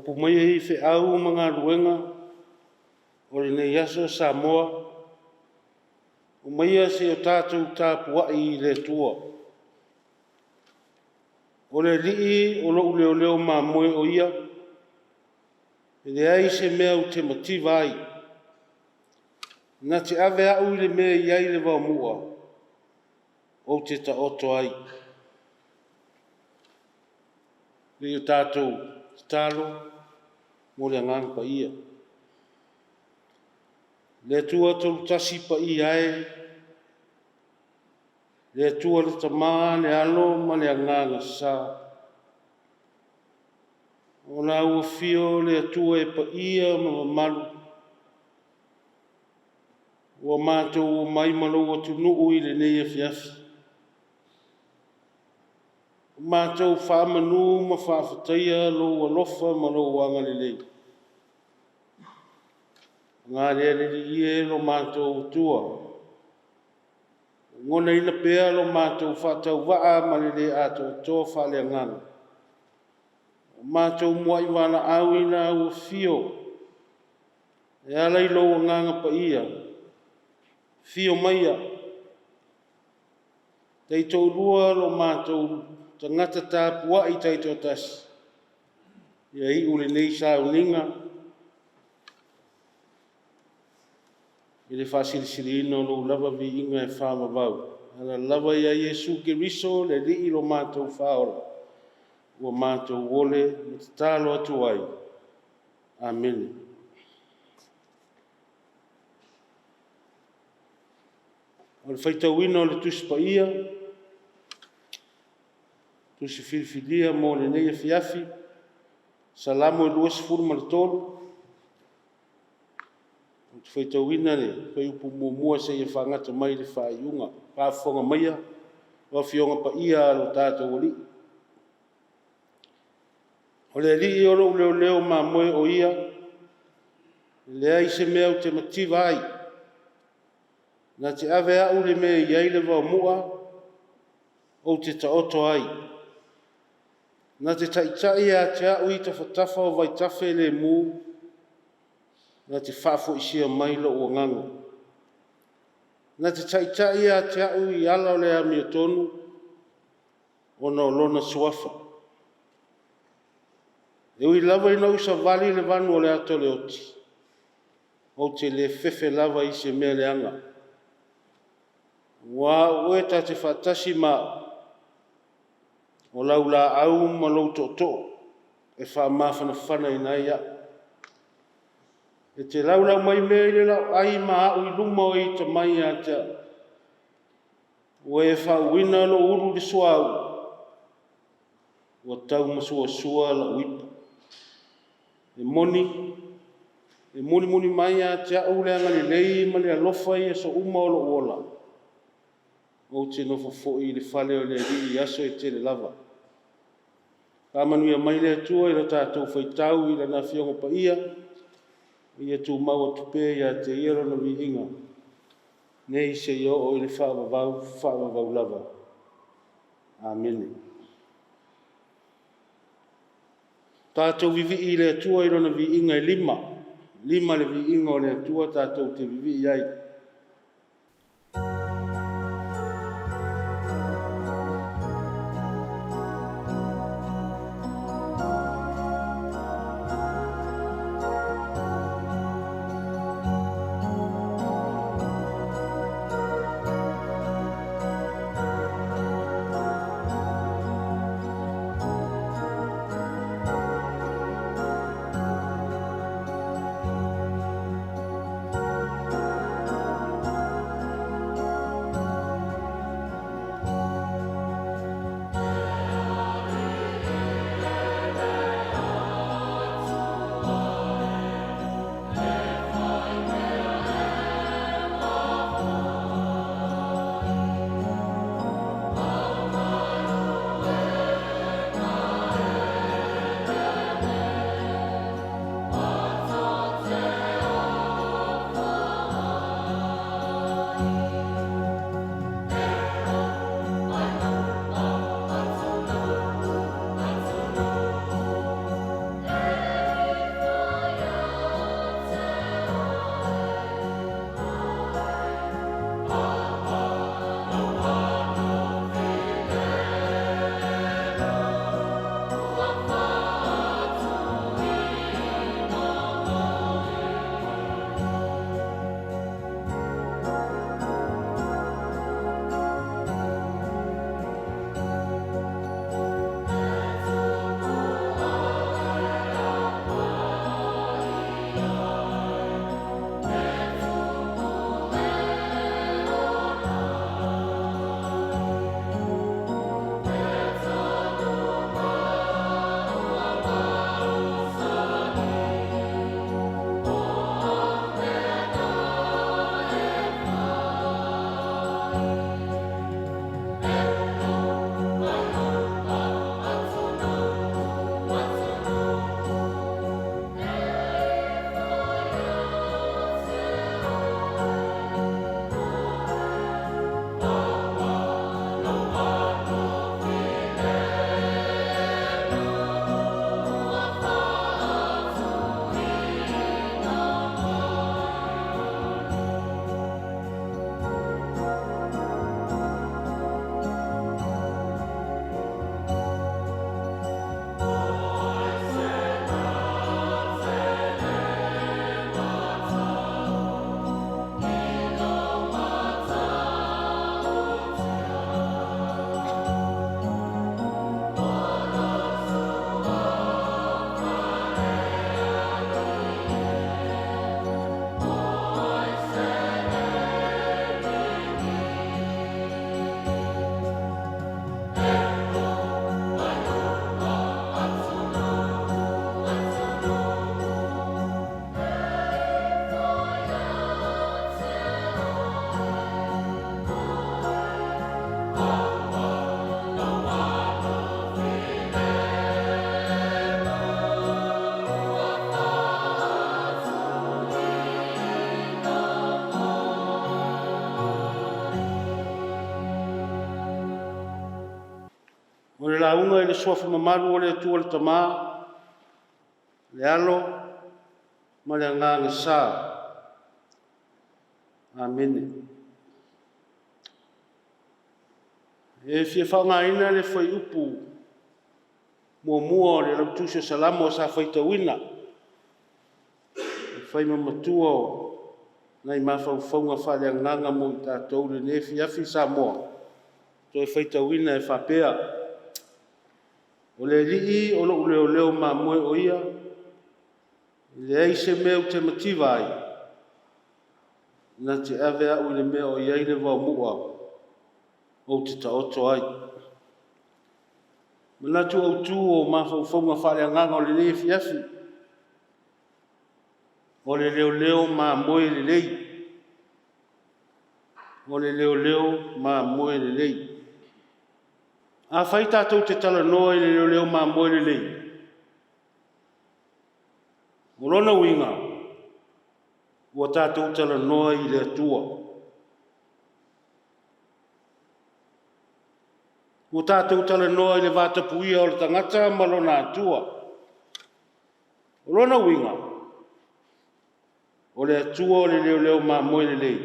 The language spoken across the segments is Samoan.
Mapu maia i feau ma galuega o lenei aso Samoa, omaia se i o tatou tapuai i le Atua. O le Alii o lou leoleo mamoe o Ia, e leai se mea ou te mativa ai. Na te ave au i le mea e i ai le vaomu'a, ou te taoto ai. Le o tatou tatalo mo le Agaga Paia. Le Atua Tolutasi Paia e, le Atua le Tama, le Alo ma le Agaga Sa. O la ua afio le Atua e paia ma mamalu, ua matou omai ma lou atunuu i lenei afiafi. Ua matou faamanu ma faafetaia lou alofa ma lou agalelei. Paga lea le Alii e lo matou Atua, lagonaina pea lo matou faatauvaa ma le le atoatoa faaleagaga. Ua matou muai valaau i lau afio e ala i lou Agaga Paia. Afio maia, taitoalua lo matou tagata tapuai taitoatasi, ia iu lenei sauniga i le faasilisiliina o lou lava viiga e faavavau. E ala lava ia Iesu Keriso le Alii lo matou Faaola, ua matou ole ma tatalo atu ai. Amene. O le faitauina o le Tusi Paia, tusi filifilia mo lenei afiafi, Salamo 23, ou te faitauina le fuaiupu muamua seia faagata mai le faaiuga. Faafofoga maia o Afioga Paia a lo tatou Alii. O le Alii o lou leoleo mamoe o Ia, e leai se mea ou te mativa ai. Na te ave au i le mea e i ai le vaomu'a, ou te taoto ai. Na te taitai ia te au i tafatafa o vaitafe lemu, na te faafoisia mai lou agaga. Na te taitai ia te au i ala o le amiotonu, ona o lona suafa. E ui lava ina ou savali i le vanu o le ata o le oti, ou te le fefe lava i se mea leaga. Aua o oe ta te faatasi ma au, o lau laau ma lou tootoo e faamafanafanaina ai au. E te laulau mai mea i le laoai ma au i luma o e ita mai ia te au. Ua e faauuina lou ulu i le suauu, ua taumasuasua lau ipu. E moni, e mulimuli mai ia te au le agalelei ma le alofa i aso uma o lou ola. Ou te nofo foi i le fale o le Alii i aso e tele lava. Faamanuia mai le Atua i lo tatou faitau i Lana Afioga Paia, ia tumau atu pea ia te Ia Lona viiga, nei seia oo i le faavavau, faavavau lava. Amene. Tatou vivii i le Atua i Lona viiga e lima. Lima le viiga o le Atua tatou te vivii ai. le Suafa mamalu o le Atua le Tama, le Alo ma le Agaga Sa. Amene. E fia faaaogaina le fuaiupu muamua o le Lautusi o Salamo sa faitauina e fai ma matua o nai mafaufauga faaleagaga mo i tatou i lenei afiafi Samoa, toe faitauina e faapea, O le Alii o lou leoleo mamoe o ia, e leai se mea ou te mativa ai, na te ave au i le mea o i ai le vaomu'a ou te taoto ai. Manatu autu o mafaufauga faaleagaga o lenei afiafi, o le leoleo mamoe lelei. O le leoleo mamoe lelei. Afai tatou te talanoa i le leoleo mamoe lelei, o lona uiga, ua tatou talanoa i le Atua. Ua tatou talanoa i le vatapuia o le tagata ma lona Atua. O lona uiga, o le Atua o le leoleo mamoe lelei,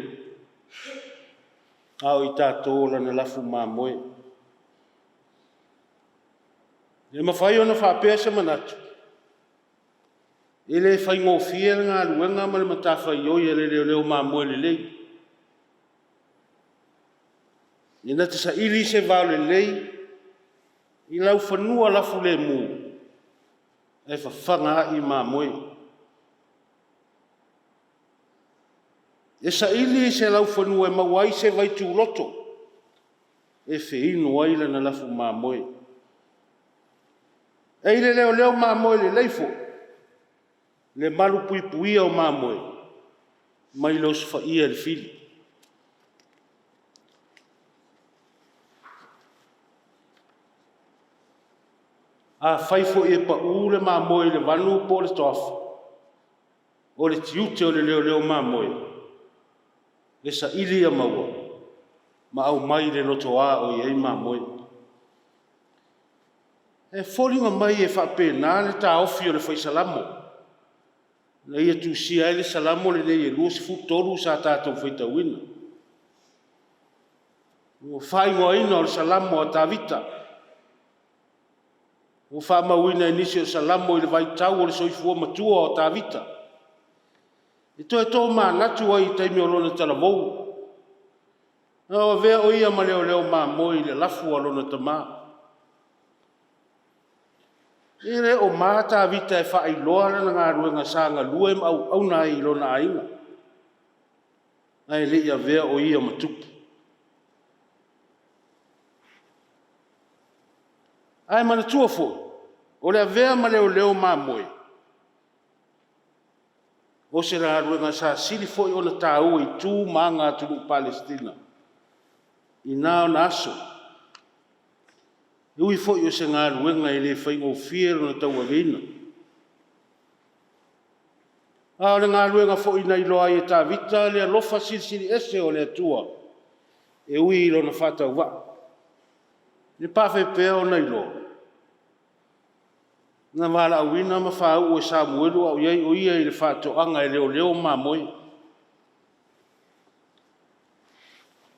a o i tatou o lana lafu mamoe. E mafai ona faapea se manatu, e le faigofie le galuega ma le matafaioi a le leoleo mamoe lelei. Ina te saili se vao lelei i laufanua lafulemu ae fafaga ai mamoe. E saili se laufanua e maua ai se vaituloto e feinu ai lana lafu mamoe. E i le leoleo mamoe lelei foi, le malupuipuia o mamoe mai le osofaia e le fili. Afai foi e pau le mamoe i le vanu po o le toafa, o le tiute o le leoleo mamoe, e saili ia maua ma aumai i le lotoa o i ai mamoe. E foliga mai e faapena le taofi o le Fai Salamo, na ia tusia ai le Salamo lenei e 23 sa tatou faitauina. Ua faaigoaina o le Salamo a Tavita. Ua faamauina e nisi o Salamo i le vaitau o le soifua matua o Tavita. E toe tomanatu ai i taimi o lona talavou, na avea o ia ma leoleo mamoe i le lafu a lona tama. E le o ma Tavita e faailoa lana galuega sa galue ma auauna ai i lona aiga, ae le i avea o ia ma tupu. Ae manatua foi, o le avea ma leoleo mamoe, o se galuega sa sili foi ona taua i tu ma aga a atunuu Palesitina i na ona aso, e ui foi o se galuega e le faigofie lona tauaveina. A o le galuega foi na iloa ai e Tavita le alofa silisili ese o le Atua, e ui i lona faatauvaa. E faapefea ona iloa? Na valaauina ma faauu e Samuelu a o i ai o ia i le faatoaga e leoleo mamoe.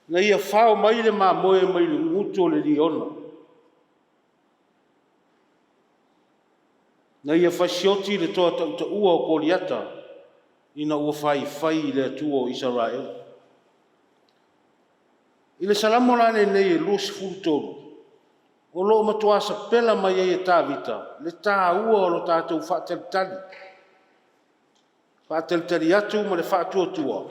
Na ia fao mai le mamoe mai le gutu o le liona. Na ia fasioti le toa tautaua o Koliata ina ua faifai i le Atua o Isaraelu. I le Salamo la lenei e 23, o lo o matua sapela mai ai e Tavita le taua o lo tatou faatalitali, faatalitali atu ma le faatuatua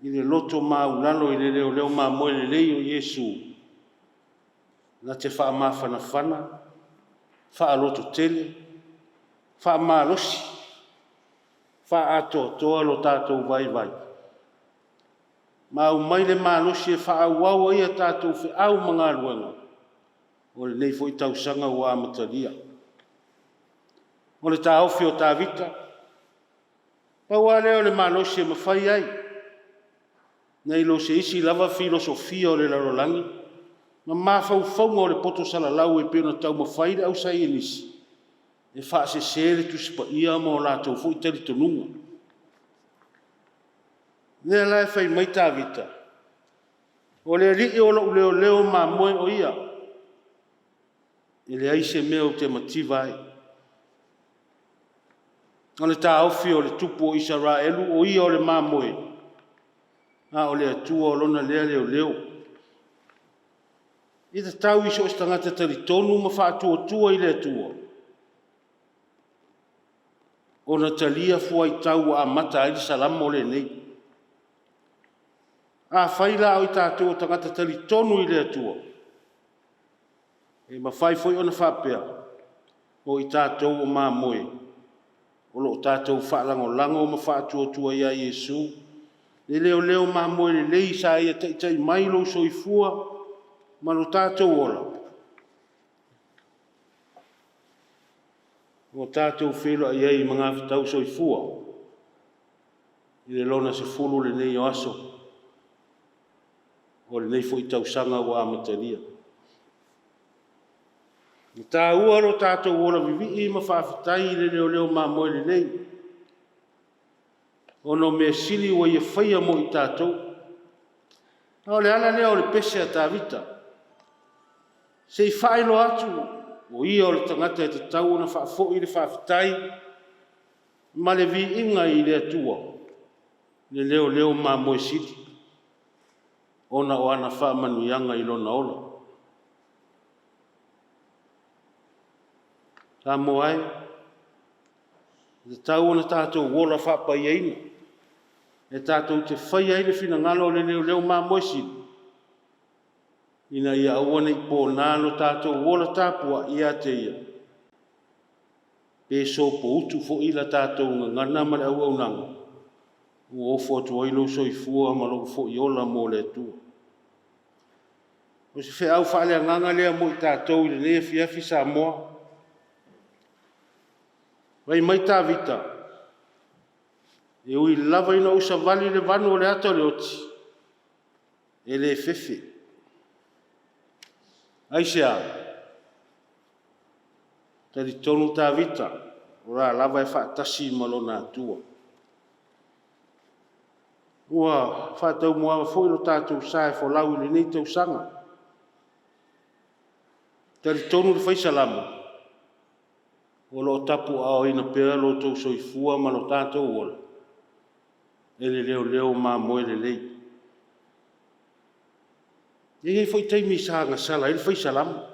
i le loto maulalo i le leoleo mamoe lelei o Iesu, na te faamafanafana, faalototele, faamalosi, faaatoatoa lo tatou vaivai, ma aumai le malosi e faaauau ai a tatou feau ma galuega o lenei foi tausaga ua amatalia. O le taofi o Tavita, pau lava lea o le malosi e mafai ai, nai lo se isi lava filosofia o le lalolagi. ma mafaufauga o le poto salalau e pei ona taumafai le ausaienisi e faasese le Tusi Paia ma o latou foi talitonuga. O lea la e fai mai Tavita, o le Alii o lou leoleo mamoe o Ia, e leai se mea ou te mativa ai. O le taofi o le tupu o Isaraelu, o ia o le mamoe, a o le Atua o lona lea leoleo. E tatau i so o se tagata talitonu ma faatuatua i le Atua ona talia fuaitau ua amata ai le Salamo lenei. Afai la o i tatou o tagata talitonu i le Atua, e mafai foi ona faapea, o i tatou o mamoe, o lo o tatou faalagolago ma faatuatua ia Iesu, le leoleo mamoe lelei sa ia taitai mai lou soifua ma lo tatou ola, ua tatou feiloai ai i magafetau soifua i le lona 10 lenei o aso o lenei foi tausaga ua amatalia. E taua lo tatou ola vivii ma faafetai i le leoleo mamoe lelei, ona o mea sili ua ia faia mo i tatou. A o le ala lea o le pese a Tavita, se i faailoa atu o ia o le tagata e tatau ona faafoi le faafetai ma le viiga i le Atua, le leoleo mamoe sili, ona o ana faamanuiaga i lona ola. Samoa e, e tatau ona tatou ola faapaiaina, e tatou te faia ai le finagalo o le leoleo mamoe sili, ina ia aua ne i pona lo tatou ola tapuai ia te ia, pe sopoutu foi la tatou gagana ma le auaunaga ua ofo atu ai lou soifua ma lou foi ola mo le Atua. O se feau faaleagaga lea mo i tatou i lenei afiafi Samoa. Fai mai Tavita, e ui lava ina ou savali i le vanu o le ata o le oti, e le fefe. Aisea? Talitonu Tavita, o la lava e faatasi ma lona Atua. Ua faataumuaava foi lo tatou sa e folau i lenei tausaga. Talitonu le fai salamo, o lo o tapuaaoina pea lo outou soifua ma lo tatou ola e le leoleo mamoe lelei. E i ai foi taimi sa gasala ai le fai salamo,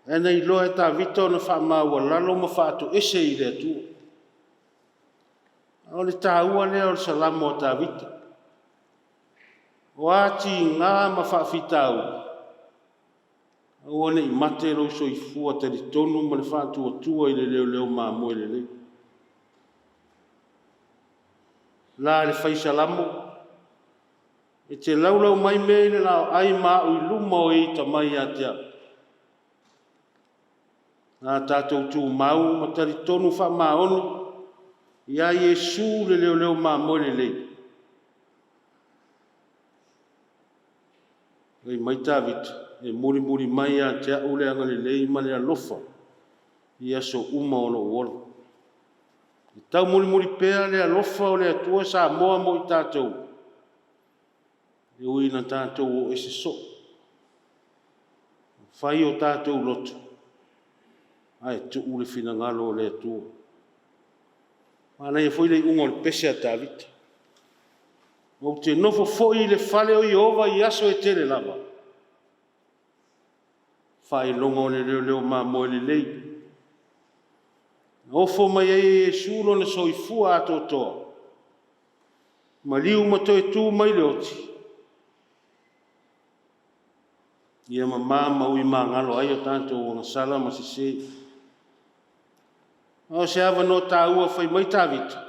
ae na iloa e Tavita ona faamaualalo ma faatoese i le Atua. O le taua lea o le salamo a Tavita. O a tiga ma faafitauli, aua ne i mate lou soifua talitonu ma le faatuatua i le leoleo mamoe lelei. La le fai salamo, e te laulau mai mea i le laoai ma au i luma o e ita mai ia te au. A tatou tumau ma talitonu faamaoni ia Iesu le leoleo mamoe lelei. Fai mai Tavita, e mulimuli mai ia te au le agalelei ma le alofa i aso uma o lou ola. E taumulimuli pea le alofa o le Atua Samoa mo i tatou, e ui ina tatou o ese soo. Fai o tatou loto, ae tuu le finagalo o le Atua. Manaia foi le iuga o le pese a Tavita. Ou te nofo foi i le fale o Ieova i aso e tele lava. Faailoga o le leoleo mamoe lelei. Na ofo mai ai e Iesu lona soifua atoatoa, maliu ma toe tu mai le oti, ia mama ma ui magalo ai o tatou agasala ma sese. A o se avanoa taua fai mai Tavita,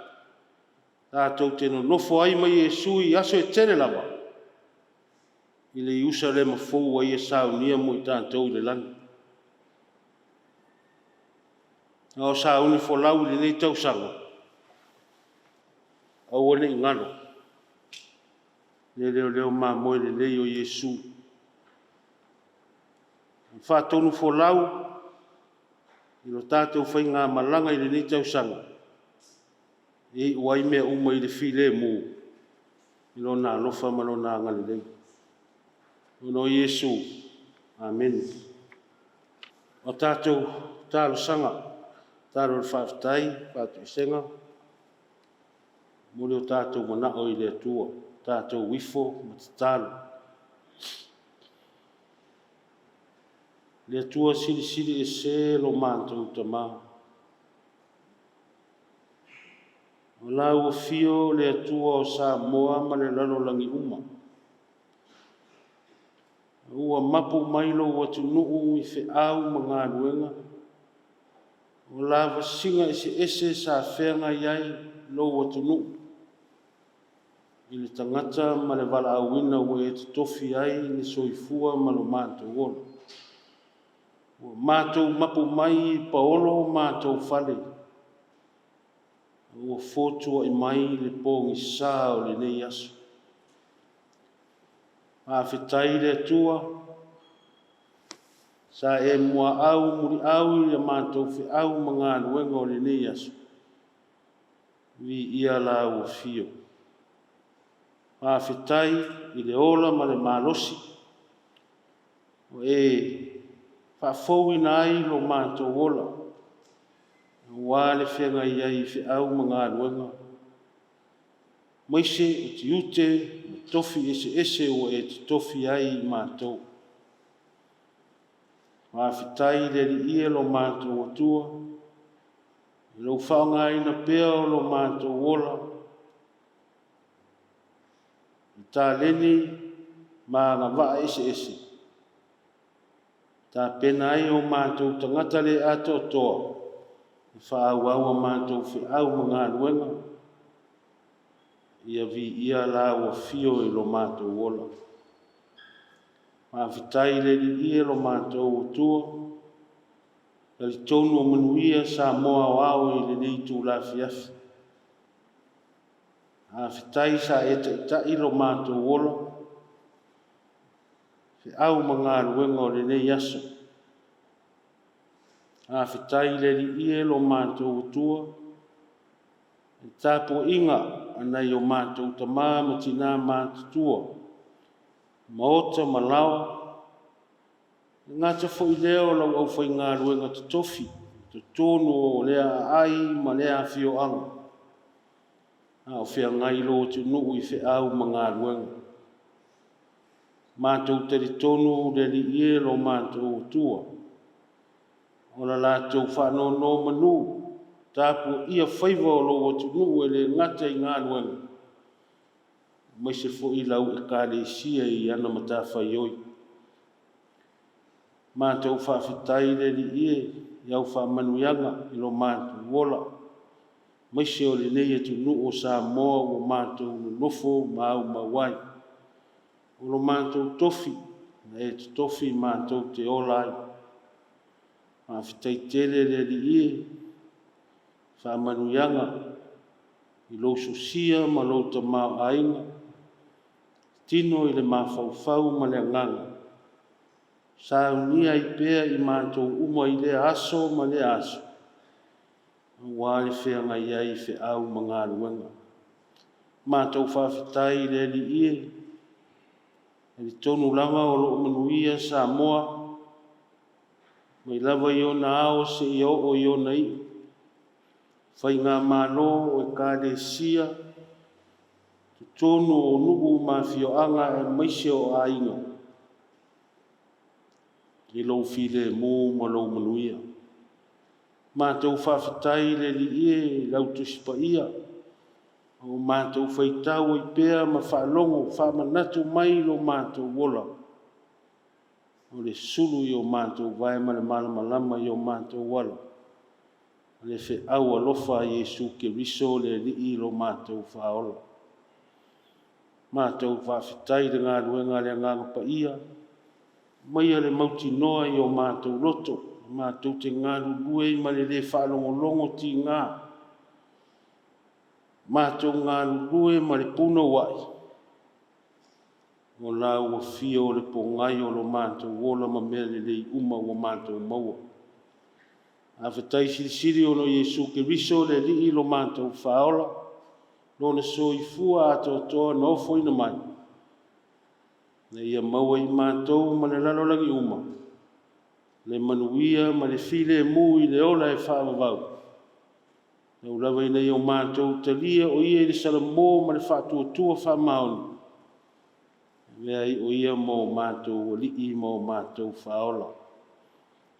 tatou te nonofo ai ma Iesu i aso e tele lava, i le Ierusalema fou ua ia saunia mo i tatou i le lagi. A o sauni folau i lenei tausaga, aua ne i galo le leoleo mamoe lelei o Iesu. Faatonufolau i lo tatou faigamalaga i lenei tausaga, e iu ai mea uma i le filemu i Lona alofa ma Lona agalelei. Ona o Iesu. Amene. O tatou talosaga, tatalo o le faafetai, faatoesega, momoli o tatou manao i le Atua, tatou ifo ma tatalo. Le Atua silisili ese lo matou Tama. O lau afio le Atua o Samoa ma le lalolagi uma. Ua mapu mai lou atunuu i feau ma galuega, o lavasiga eseese sa feagai ai lou atunuu i le tagata ma le valaauina ua e totofi ai le soifua ma lo matou ola. Ua matou mapu mai i paolo o matou fale, ua fotuai mai le pogisa o lenei aso. Faafetai i le Atua, sa e muaau muliau i a matou feau ma galuega o lenei aso. Viia lau afio. Faafetai i le ola ma le malosi ua e faafouina ai lo matou ola, aua le feagai ai i feau ma galuega, aemaise o tiute ma tofi eseese ua e totofi ai i matou. Faafetai i le Alii e lo matou Atua, i lou faaaogaina pea o lo matou ola, i taleni ma agavaa eseese, tapena ai o matou tagata le atoatoa e faaauau a matou feau ma galuega, ia viia lau afio i lo matou ola. Faafetai i le Alii e lo matou Atua, talitonu o manuia Samoa aoao i lenei itula afiafi. Faafetai sa e taitai lo matou ola, feau ma galuega o lenei aso. Faafetai i le Alii e lo matou Atua, i le tapuaiga a nai o matou tama ma tina matutua, maota ma laoa, e le gata foi lea o lau aufaigaluega totofi i totonu o lea aai ma lea afioaga, a o feagai lou atunuu i feau ma galuega. Matou talitonu le Alii e lo matou Atua, o la latou faanonomanu, tapuaia faiva o lou atunuu e le gata i galuega, aemaise foi lau Ekalesia i ana matafaioi. Matou faafetai le Alii e i au faamanuiaga i lo matou ola, aemaise o lenei atunuu o Samoa ua matou nonofo ma aumau ai. O lo matou tofi, na e totofi matou te ola ai. Faafetai tele le Alii e, faamanuiaga i lou sosia ma lou tamaoaiga, tino i le mafaufau ma le agaga, saunia ai pea i matou uma i lea aso ma lea aso, aua le feagai ai i feau ma galuega. Matou faafetai i le Alii e, talitonu lava o lo o manuia Samoa, mai lava i ona ao seia oo i ona iu. Faigamalo o Ekalesia, totonu o nuu ma afioaga aemaise o aiga, i lou filemu ma lou manuia. Matou faafetai i le Alii e i lau Tusi Paia, o matou faitau ai pea ma faalogo faamanatu mai lo matou ola, o le sulu i o matou vae ma le malamalama i o matou ala, le feau alofa a Iesu Keriso le Alii lo matou Faaola. Matou faafetai i le galuega a le Agaga Paia, aumaia le mautinoa i o matou loto, matou te galulue ai ma le le faalogologo tiga, matou galulue ma le punouai, O la ua fia o le pogai o lo matou ola ma mea lelei uma ua matou maua. Faafetai silisili ona o Iesu Keriso le Alii lo matou Faaola, Lona soifua atoatoa na ofoina mai, ina ia maua i matou ma le lalolagi uma le manuia ma le filemu i le ola e faavavau, tau lava ina ia o matou talia o Ia i le salamo ma le faatuatua faamaoni, e avea ai o Ia ma o matou Alii ma o matou Faaola.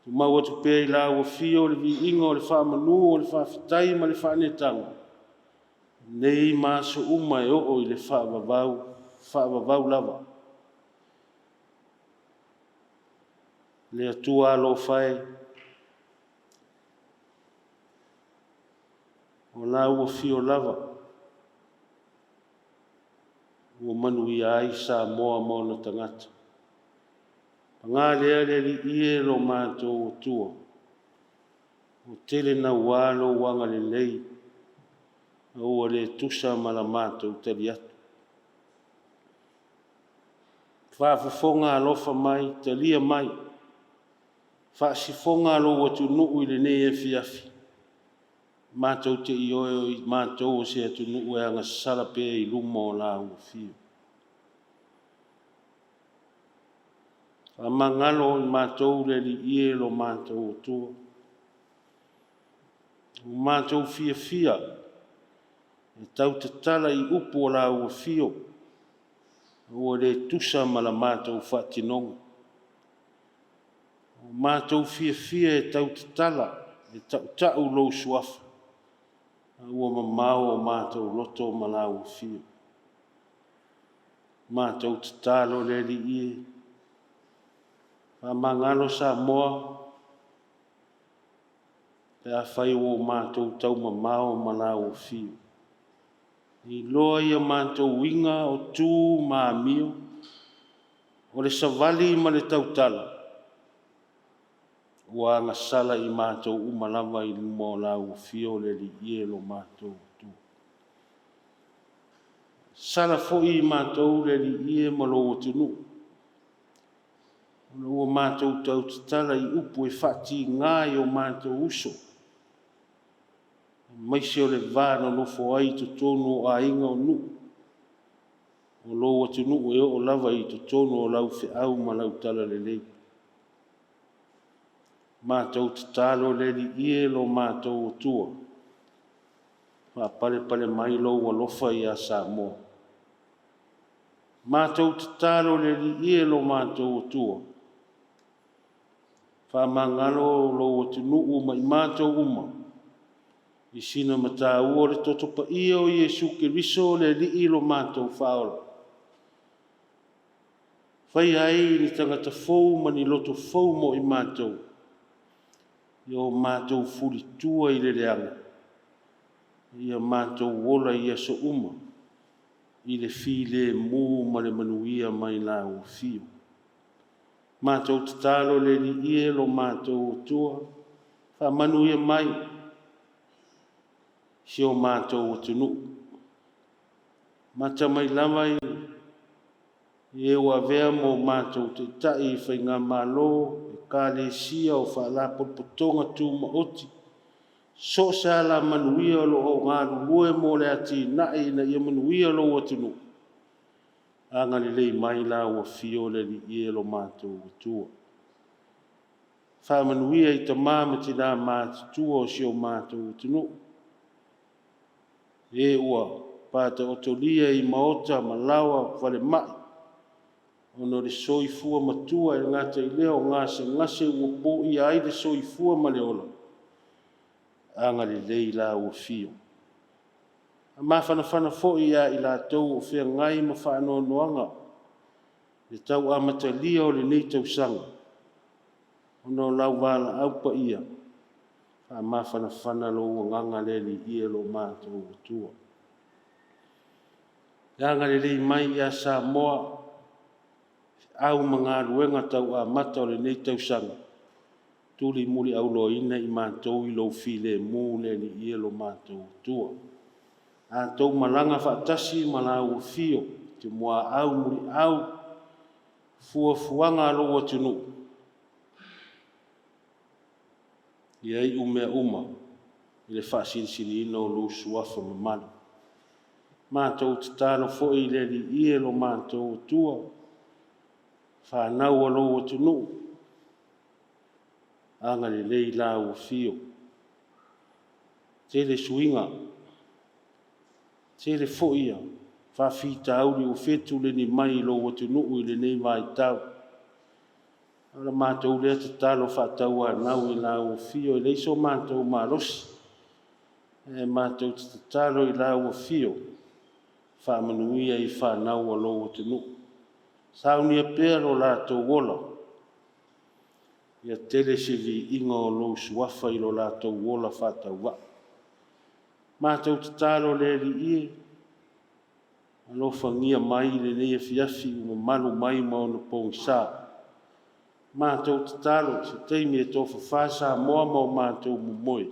Tumau atu pea i la ua fia o le viiga o le faamanu o le faafetai ma le faaneetaga, nei ma aso uma e oo i le faavavau, faavavau lava. Le Atua alofa e, o la ua fio lava, ua manuia ai Samoa ma ona tagata. Paga lea le Alii e lo matou Atua, ua tele naua lou agalelei, a ua le tusa ma la matou tali atu. Faafofoga alofa mai, talia mai, faasifoga lou atunuu i lenei afiafi, matou te ioe o i matou o se atunuu e agasala pea i luma o la ua fio. Faamagalo i matou le Alii e lo matou Atua. Ua matou fiafia e tautatala i upu o la ua fio, ua le tusa ma la matou faatinoga. Ua matou fiafia e tautatala, e tautau lou suafa, a ua mamao o matou loto ma la ua fio. Matou tatalo le Alii e, faamagalo Samoa, pe afai ua o matou taumamao ma la ua fio. Iloa ia matou uiga o tu ma amio, o le savali ma le tautala, ua agasala i matou uma lava i luma o la ua fio le Alii e lo matou Atua. Sala foi i matou le Alii e ma lou atunuu, ona ua matou tautatala i upu e faatiga i o matou uso, aemaise o le va nonofo ai i totonu o aiga o nuu, o lou atunuu e oo lava i totonu o lau feau ma lau talalelei. Matou tatalo le Alii e lo matou Atua, faapalepale mai lou alofa ia Samoa. Matou tatalo le Alii e lo matou Atua, faamagalo lou atunuu ma i matou uma, i sina mataua o le toto paia o Iesu Keriso le Alii lo matou Faaola. Faia ai ni tagata fou ma ni loto fou mo i matou, ia o matou fulitua i le leaga, ia matou ola i aso uma, i le filemu ma le manuia mai la ua fio. Matou tatalo le Alii e lo matou Atua, faamanuia mai si o matou atunuu. Mata mai lava i e ua avea mo matou taitai i faigamalo, ekalesia o faalapotopotoga tumaoti, so o se alamanuia o lo o galulue mo le atinae ina ia manuia lou atunuu, agalelei mai la ua fio le Alii e lo matou Atua. Faamanuia i tama ma tina matutua o si o matou atunuu, e ua pataotolia i maota ma laoa falemai, ona o le soifua matua e le gata i lea o gasegase ua poia ai le soifua ma le ola, agalelei la ua fio. Mafanafana foi ia i latou o feagai ma faanoanoaga le tau amatalia o lenei tausaga, ona o lau valaau paia, faamafanafana lou agaga le Alii e lo matou Atua. E agalelei mai ia Samoa, feau ma galuega tau amata o lenei tausaga, tuli muliauloaina i matou i lou filemu le Alii e lo matou Atua. A tou malaga faatasi ma la ua fio, te muaau muliau, Fuafuaga a lou atunuu, ia iu mea uma i le faasilisiliina o lou suafa mamalu. Matou tatalo foi i le Alii e lo matou Atua, fanau a lou atunuu, agalelei i lau afio. Tele suiga, tele foi faafitauli ua fetuleni mai i lou atunuu i lenei vaitau. O la matou lea tatalo faatauanau i lau afio, e leai so matou malosi, ae matou te tatalo i lau afio, faamanuia i fanau a lou atunuu. Saunia pea lo latou ola, ia tele se viiga o lou suafa i lo latou ola faatauvaa. Matou tatalo le Alii e, alofagia mai lenei afiafi ua mamalu mai ma ona pogisa. Matou tatalo se taimi e tofafa Samoa ma o matou momoe,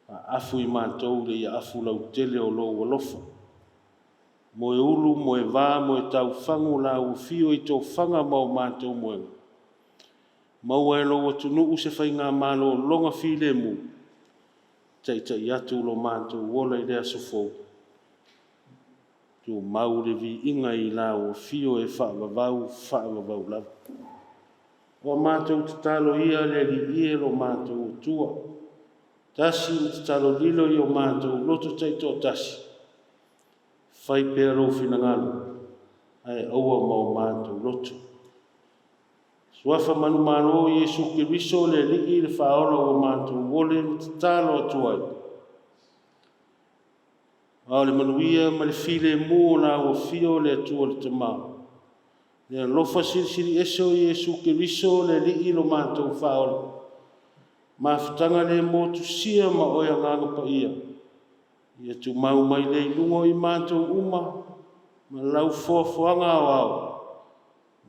faaafu i matou le iaafu lautele o lou alofa. Moeulu, moeva, moetaufagu lau afio i tofaga ma o matou moega, maua e lou atunuu se faigamalologa filemu, taitai atu lo matou ola i le aso fou, tumau le viiga i lau afio e faavavau, faavavau lava. Ua matou tatalo ia le Alii e lo matou Atua, tasi ma tatalo lilo i o matou loto taitoatasi, fai pea lou finagalo, ae aua ma o matou loto. Suafa manumalo Iesu Keriso le Alii le Faaola ua matou ole ma tatalo atu ai. A o le manuia ma le filemu o lau afio le Atua le Tama, le alofa silisili ese o Iesu Keriso le Alii lo matou Faaola, mafutaga le motusia ma oe Agaga Paia, ia tumau mai lea i luga o i matou uma ma lau foafoaga aoao,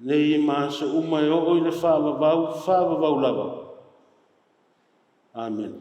nei ma aso uma e oo i le faavavau, faavavau lava. Amene.